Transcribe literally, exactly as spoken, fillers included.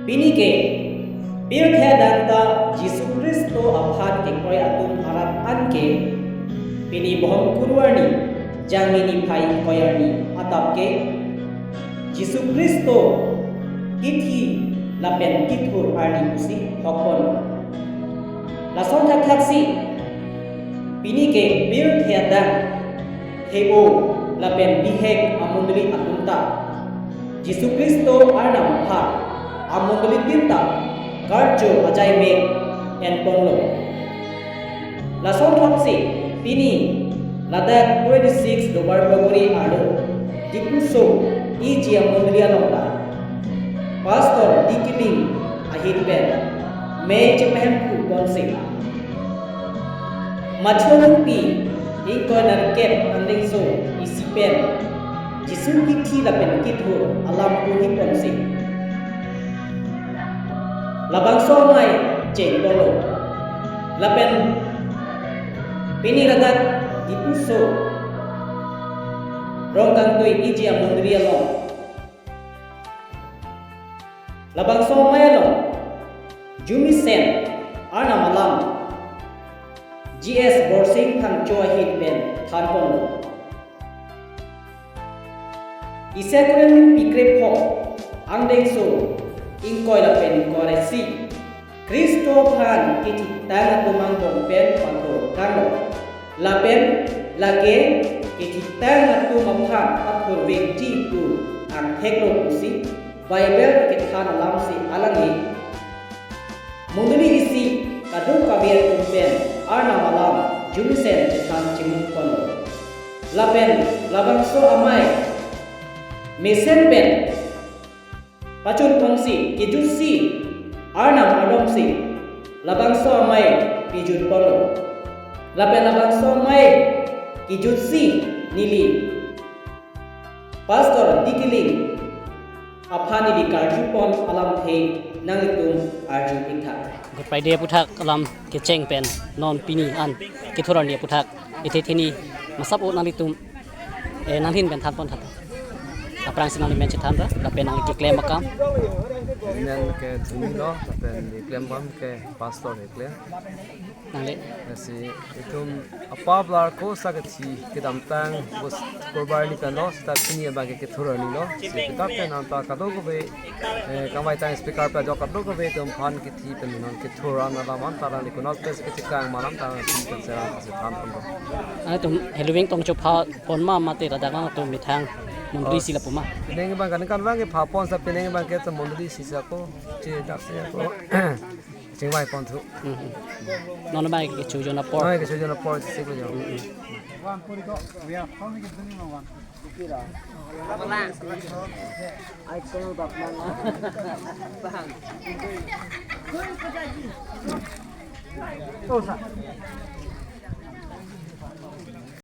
Pini ke pirthe adang ta Jisu Khristo aphan kekroi atum arat an ke pini Bohomkuru arni Jangmi niphai ingkoi arni adap ke Jisu Khristo kithi lapen kithur arni pusi hokpon. Lason thakthaksi pini ke pirthe adang heo lapen bihek amondoli atum ta Jisu Khristo Arnam aphan amondolitin ta karcho ajai me enponlo. Lason thotsi pini ladak twenty-six Duarbagori arlo Diphu so E G amondoli along ta Pastor D Kiling ahin pen mei chepahemphu ponsi Matthew Lungpi ingkoi nerkep angdengso isi pen Jisu kithi lapen kithur alam kurhi ponsi labangso amei chengpolo. Lapen pini ladak Diphu so Rongkangtui E G amondoli along labangso amei along jumisen Arnam alam G S Borsing Phangcho ahin pen thanponlo. Isaiah Korinthian pi krephongo angdengso ingkoi lapen ingkoi ra isi Khristo aphan kethitang atum angbong pen pathurtanglo. Lapen lake kethitang atum aphan pathurvekji pu angtheklo pusi Bible kethan alamsi alangli mondoli isi kadokave atum pen Arnam alam jumisen chethan chimungponlo. Lapen labangso amei mesen pen pachun ponsi kejutsi Arnam ardomsi labangso amei pejutponlo. Lapen labangso amei kejutsi neli Pastor D Kiling aphan neli karjupon alamthe nanglitum arju ingthak. Good Friday aputhak alam kecheng pen non pini an kethur arni aputhak ithe theni masap o nanglitum, eh, nanghin pen thanpon tha. Aphrangsi nangli men chethan ra lapen nangli keklem akam. Nang ke thumilo lapen keklem bam ke pastor keklem. Nangli. Lasi itum apap lar ko sa kethi kedamtang bus kurbar ni kan lo, seta pini abang ke kethur arni lo. Si kitab ke nang ta kadokave, eh, kangvai tang speaker pe ajok kadokave itum aphan kethi pen non kethur an alam an ta nangli konat pe si kechekang malam ta nangli pini kan serang pasi thanponlo. Nangtum Halloween tong chopha pon ma mate ladak nangtum methang mondoli si lapu ma. Penang abang kan kan abang ke pha pon sa penang abang ke ta mondoli si sa ko. Che dak se ko. Chingvai pon thu. Hmm, hmm. Non abang ke chujon apor. Non ke chujon apor si ko jo. Hmm, hmm.